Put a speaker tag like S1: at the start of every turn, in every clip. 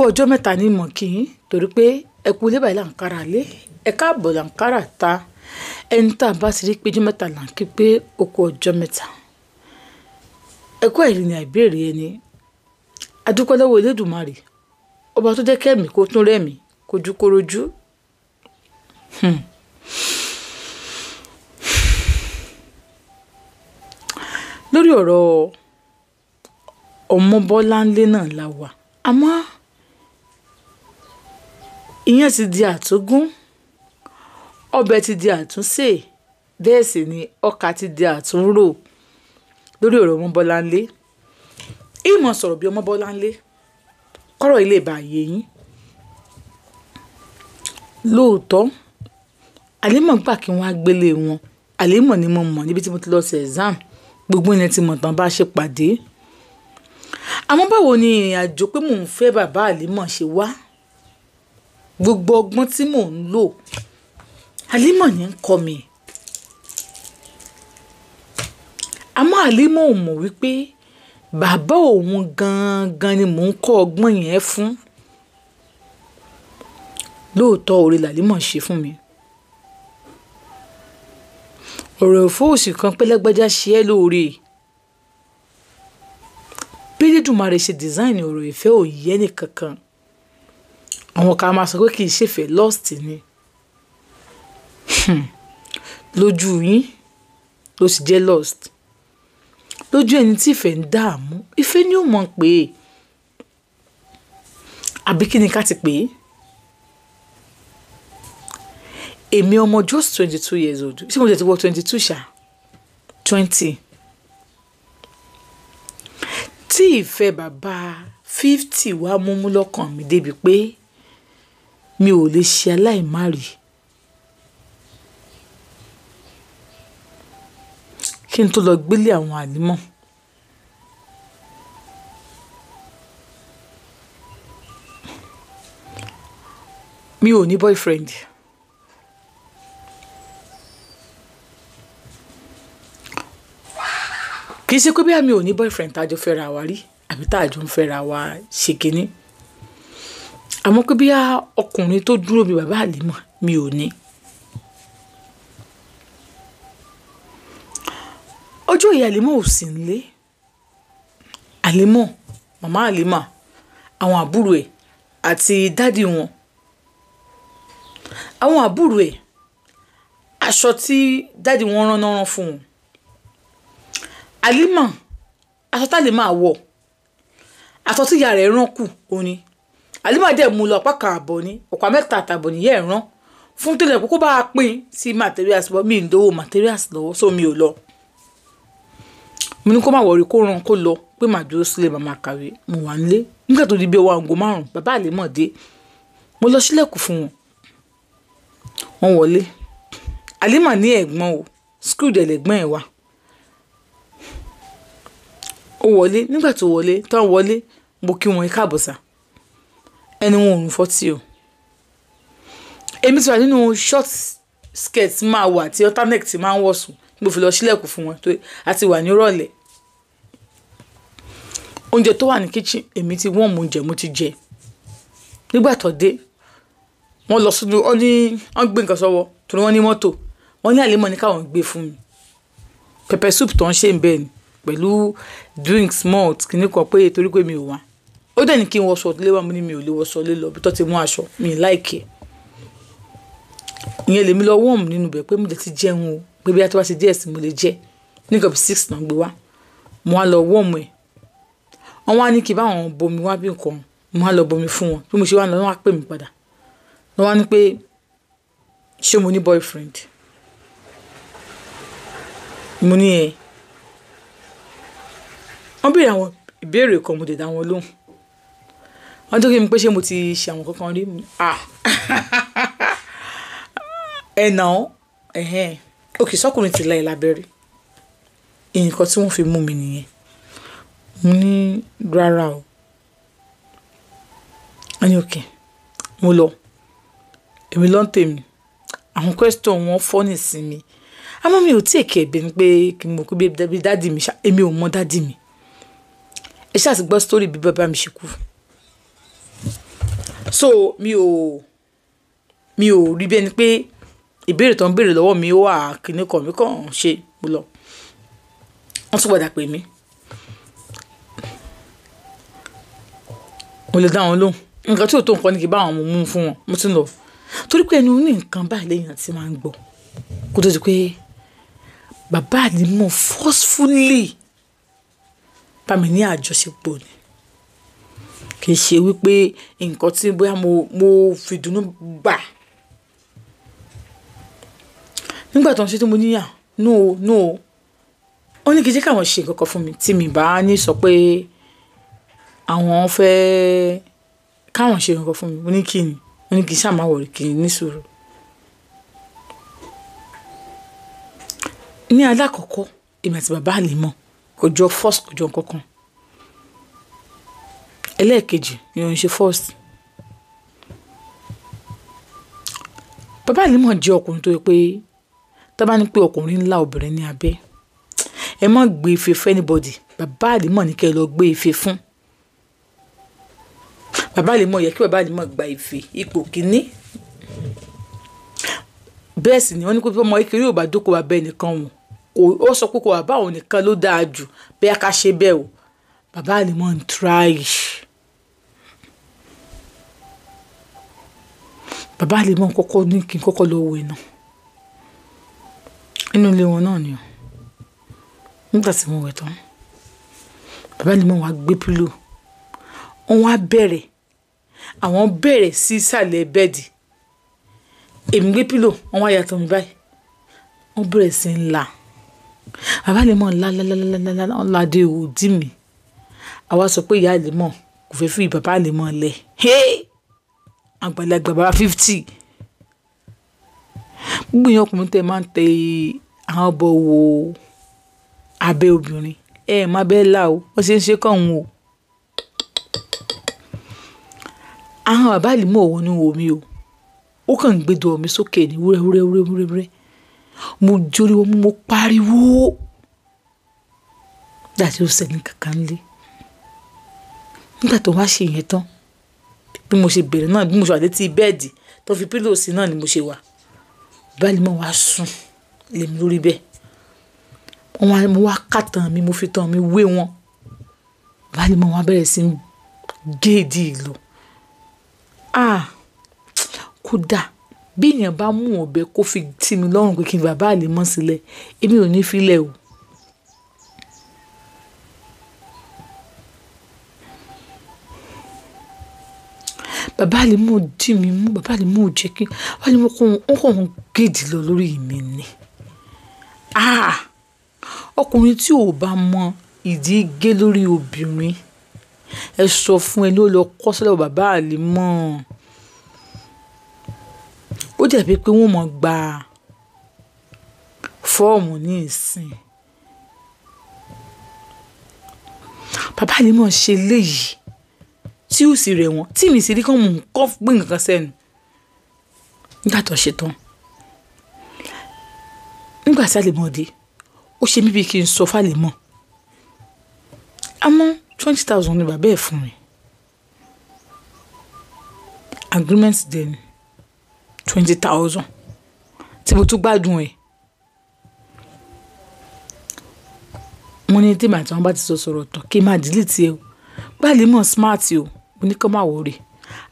S1: Ọjọ́ mẹ́ta ní mọ̀ kí n torí pé ẹ kú ilé báyìí là ń kára lé, ẹ káàbọ̀ là ń kára ta. Ẹni tá a bá ti rí pé ọjọ́ mẹ́ta là ń kí pé ó kú ọjọ́ mẹ́ta. Ẹ kú àìrìnà ìbéèrè ẹni. A dúpẹ́ lọ́wọ́ Elédùmarè, ọba tó jẹ́ kẹ́mi kó tún rẹ́mi kójú kórojú. Lórí ọ̀rọ̀ Ọmọbọ́láńlé náà la wà, àmọ́ ìyẹn ti di àtúngún, ọbẹ̀ ti di àtúnṣe, bẹ́ẹ̀ sì ni ọkà ti di àtúnrò lórí ọ̀rọ̀ Ọmọbọ́láńlé. Ìmọ̀ sọ̀rọ̀ bí Ọmọbọ́láńlé, kọ́rọ̀ ilé ìbá yé yín. Lóòótọ́, Àlímọ̀ gbà kí wọ́n á gbélé wọn. Àlímọ̀ ni mo mọ̀ níbi tí mo ti lọ sí exam. Gbogbo ilẹ̀ tí mo tán bá ṣe pàdé. Àmọ́ báwo ni ìrìn àjò pé mò ń fẹ́ bàbá Àlímọ̀ ṣe wá? Gbogbo ọgbọ́n tí mò ń lò, Àlímọ̀ ní ń kọ́ mi. Àmọ́ Àlímọ̀ ò mọ̀ wípé bàbá òun gangan ni mò ń kọ́ ọgbọ́n yẹn fún. Lóòótọ́ oore làlímọ̀ ṣe fún mi. Ọ̀rọ̀ ìfowósì kan pé lágbájá ṣe é lóore. Bí Elédùmarè ṣe design ọ̀rọ̀ ìfẹ́ ò yé ẹnì kankan. Àwọn kan máa sọ pé kì í ṣe ìfẹ́, lust ni. Lójú yín ló sì jẹ́ lust. Lójú ẹni tí ìfẹ́ ń dààmú, ìfẹ́ ni ó mọ̀ pé. Àbí kí ni ká ti pè é? Èmi ọmọ just 22 years old. Ṣé mo jẹ́ ti wọ 22 ṣá? 20. Tí ìfẹ́ bàbá 50 wá múmú lọ́kàn mi débi pé mi ò lè ṣe aláìmárì. Kí n tó lọ gbélé àwọn Àlímọ̀. Mi ò ní boyfriend. Kì í ṣe pé bí mi ò ní boyfriend tá a jọ fẹ́ra wa rí àbí tá a jọ ń fẹ́ra wa ṣe kínní. Àmọ́ pé bí ọkùnrin tó dúró bí bàbá Àlímọ̀ mi ò ní. Ọjọ́ ìyá Àlímọ̀ ò sí nílé. Àlímọ̀, màmá Àlímọ̀, àwọn àbúrò ẹ̀ àti dádì wọn. Àwọn àbúrò ẹ̀, aṣọ tí dádì wọn rán náà rán fún wọn. Àlímọ̀, aṣọ tá lè máa wọ̀, aṣọ tí ìyá rẹ̀ rán kù òun ni. Àlímọ̀ dẹ̀ mú lọ ọ̀pá kan àbọ̀ ni, ọ̀pá mẹ́ta àtàbọ̀ ni ìyá ẹ̀ rán. Fún tó lè kó bá a pín sí materials, bọ́ mi ń dówó materials lọ́wọ́, so mi ò lọ. Mo ní kó má wọrí, kó rán kó lọ pé màá dúró sílé màmá kàwé. Mo wà nílé. Nígbà tó di bí ọwọ́ aago márùn-ún, bàbá Àlímọ̀ dé. Mo lọ sílẹ̀kùn fún wọn. Wọ́n wọlé. Àlímọ̀ ní ẹ̀gbọ́n o, school dẹ̀ lẹ̀gbọ́n ẹ̀ wà. Ó wọlé. Nígbà tó wọlé, tán wọlé, mo kí wọn káàbọ̀ sá. Ẹni wọn ò rún fọ́tí o. Èmi ti wà nínú short skirt máa wà tí alternate ti máa ń wọ̀ sùn. Mo fi lọ sílẹ̀kùn fún wọn torí a ti wà ní ìrọ̀lẹ́. Oúnjẹ tó wà ní kitchen, èmi ti warm oúnjẹ mo ti jẹ. Nígbà tó dé, wọ́n lọ sínú, wọ́n ní, wọ́n gbé nǹkan sọ́wọ́ torí wọ́n ní mọ́tò. Wọ́n ní Àlímọ̀ ní káwọn gbé fún mi. Pepper soup tó ń ṣe ń bẹ́ẹ̀ ni pẹ̀lú drinks malt kìíní kan pé torí pé mi ò wá. Ó dẹ̀ ní kí n wọṣọ lé wá, mo ní mi ò lè wọṣọ lé lọ bí tó ti mú aṣọ, mi ì like ẹ̀. Ìyẹn lèmi lọ warm nínú ibẹ̀ pé mo jẹ ti jẹun o, pé bí a tó bá ṣe díẹ̀ sí mo lè jẹ. Ní nǹkan bí 6 náà gbé wá. Mo wá lọ warm ẹ̀. Wọ́n wá ní kí bá wọn bomi wá bí nǹkan, mo wá lọ bomi fún wọn. Bí mo ṣe wá lọ, wọ́n wá pè mí padà. Wọ́n wá ní pé ṣé mo ní boyfriend? Mo ní ẹ. Wọ́n béèrè àwọn ìbéèrè kan, mo dẹ̀ dá wọn lóhùn. Wọ́n tó kí mi pé ṣé mo ti ṣe àwọn kankan rí? Ah! Ẹ nà án. Ẹ̀hẹn. Okay, sọ́kùnrin ti la ẹ lábẹ́rẹ́. Nǹkan tí wọ́n fi mú mi nìyẹn. Mo ní rárá o. Wọ́n ní okay. Mo lọ. Èmi ló ń tèmi. Àwọn question wọn funny sí mi. Àmọ́ mi ò tí è kí ẹ̀bẹ̀ ni pé kí n mọ̀ pé bí dádì mi ṣá, èmi ò mọ dádì mi. Ẹ ṣáà ti gbọ́ story bí bàbá mi ṣe kú. So mi ò rí bí ẹni pé ìbéèrè tó ń béèrè lọ́wọ́ mi ó wà kíní kan mi kàn ṣe mo lọ. Wọ́n tún padà pè mí. Mo lè dá wọn lóhùn. Nǹkan tí ò tó nǹkan ni kì í bá àwọn mú fún wọn. Mo ti ń lọ. Torí pé ẹni oní nǹkan báyìí lẹ́yìn àti máa ń gbọ́. Kó tó di pé bàbá Àlímọ̀ forcefully bá mi ní àjọṣepọ̀ ni. Kì í ṣe wípé nǹkan tí bóyá mo fìdùnnú gbà. Nígbà tó ń ṣe tí mo níyà, no no. Ó ní kí jẹ́ káwọn ṣe nǹkan kan fún mi tí mi bá ní sọ pé àwọn fẹ́ káwọn ṣe nǹkan fún mi. Mo ní kí ni? Mo ní kí ṣáà má wọ̀rì, kí n ní sùúrù. Ní alákọ̀ọ́kọ́, èmi àti bàbá Àlímọ̀ kò jọ first, kò jọ nǹkan kan. Ẹlẹ́ẹ̀kejì ni òun ṣe first. Bàbá Àlímọ̀ jẹ́ ọkùnrin tó yẹ pé tá bá ní pé ọkùnrin ńlá obìnrin ní abẹ́, ẹ má gbé ife fún anybody. Bàbá Àlímọ̀ ní kí ẹ lọ gbé ife fún. Bàbá Àlímọ̀ yẹ kí bàbá Àlímọ̀ gba ife ipò kíní. Bẹ́ẹ̀ sì ni wọ́n ní pé ọmọ kékeré ò bá dóko bàbá ẹnìkan wọ̀n. Ó sọ pé kò bàbá òun nìkan ló dáa jù bẹ́ẹ̀ ká ṣe bẹ́ẹ̀ o. Bàbá Àlímọ̀ ń try. Bàbá Àlímọ̀ kọ́kọ́ ní kí n kọ́kọ́ lọ wẹ̀ náà. Inú ilé wọn náà ni o. Nígbà tí mo wẹ̀ tán, bàbá Àlímọ̀ wá gbé pílò. Wọ́n wá bẹ̀rẹ̀. Àwọn bẹ̀rẹ̀ sí ìsàlẹ̀ bẹ́ẹ̀dì. Èmi gbé pílò, wọ́n wá yàtọ̀ mi báyìí. Wọ́n bẹ̀rẹ̀ sí ń là. Bàbá Àlímọ̀ ńlá ńlá ńlá ńlá ńlá ńlá dé òdì mi. Àwa sọ pé ìyá Àlímọ̀ kò fẹ́ fi bàbá Àlímọ̀ lẹ̀. Hey! Àgbàlagbà bàbá 50. Gbogbo èèyàn ọkùnrin tẹ máa ń tẹ àwọn ọbọ̀ wo abẹ́ obìnrin. Ẹ má bẹ́ẹ̀ là o, wọ́n ṣe ń ṣe kàn wọ́n o. Àwọn bàbá Àlímọ̀ wọnú omi o. Ó kàn ń gbé dọ̀ mi sókè ní wúrẹ́ wúrẹ́ wúrẹ́ wúrẹ́ wúrẹ́. Mo jórí wọn, mo pariwo. Dàtí ó ṣẹlẹ̀ kankan lé. Nígbà tó wá ṣe ìyẹn tán, bí mo ṣe bẹ̀rẹ̀ náà, bí mo ṣe wà létí bẹ́ẹ̀dì tó fi pílò sí náà ni mo ṣe wà. Bàbá Àlímọ̀ wá sùn lé mi lórí bẹ́ẹ̀. Mo wá kàtàn mi, mo fi tàn mi wé wọn. Bàbá Àlímọ̀ wá bẹ̀rẹ̀ sí ń gé ìdí ìlú. Ah! Kódà bí èèyàn bá mú ọ̀bẹ kó fi tì mí lọ́rùn pé kí n bàbá Àlímọ̀ sílẹ̀, èmi ò ní fi lẹ̀ o. Bàbá Àlímọ̀ dì mí mú, bàbá Àlímọ̀ ò jẹ́ kí, bàbá Àlímọ̀ kò ń gèdè lọ lórí mi ni. Ah! Ọkùnrin tí ò bá mọ ìdí gé lórí obìnrin, ẹ sọ fún ẹ ní ó lọ kọ́ sọ́dọ̀ bàbá Àlímọ̀. Ó dàbí pé wọ́n máa gba fọ́ọ̀mù ní ìsìn. Bàbá Àlímọ̀ ṣe léyìí tí ó sì rẹ̀ wọ́n, tí mi sì rí kán mú nǹkan gbé nǹkan sẹ́nu. Nígbà tó ṣe tán, nígbà tí Àlímọ̀ dé, ó ṣe mí bí kí n sọ fún Àlímọ̀. Àmọ́ 20,000 ni bàbá ẹ̀ fún mi. Agreement dẹ̀ ni 20,000 tí mo tún gbádùn ẹ̀. Mo ní tí màá tí wọ́n bá ti sọ sọ̀rọ̀ tán kí n máa delete ẹ o. Pé Àlímọ̀ smart o. Mo ní kó má worry.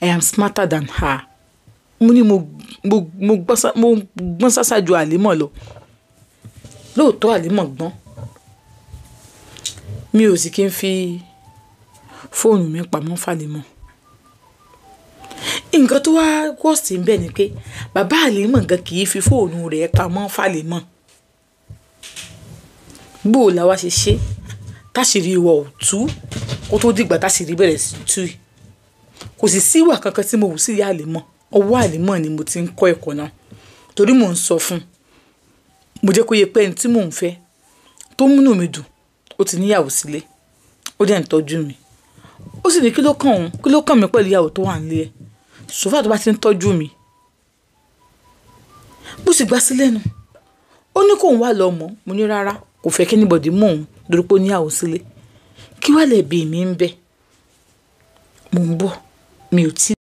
S1: I am smarter than her. Mo ní mo gbọ́n sásá ju Àlímọ̀ lọ. Lóòótọ́ Àlímọ̀ gbọ́n. Mi ò sì kí ń fi fóònù mi pamọ́ f'Àlímọ̀. Nǹkan tó wá worst ń bẹ ni pé bàbá Àlímọ̀ gan kì í fi fóònù rẹ̀ pamọ́ f'Àlímọ̀. Bó la wá ṣe ṣe, táṣìírí ìwọ ò tú kó tó dìgbà táṣìírí bẹ̀rẹ̀ sí tú. Kò sì sí ìwà kankan tí mo wù sí ìyá Àlímọ̀. Ọwọ́ Àlímọ̀ ni mo ti ń kọ́ ẹ̀kọ́ náà. Torí mò ń sọ fún un. Mo jẹ́ kó yé pé ẹni tí mò ń fẹ́ tó múnú mi dùn, ó ti níyàwó sílé, ó dẹ̀ ń tọ́jú mi. Ó sì ní kí ló kàn òun, kí ló kàn mí pẹ̀lú ìyàwó tó wà nílé ẹ. Sòfà tó bá ti ń tọ́jú mi. Bó sì gbá sí lẹ́nu. Ó ní kóun wá lọ mọ̀. Mo ní rárá, kò fẹ́ kí anybody mọ̀ òun torí pé ó níyàwó sílé. Kí wá lẹ̀ bí mi ń bẹ? Mò ń bọ̀, mi ò tí.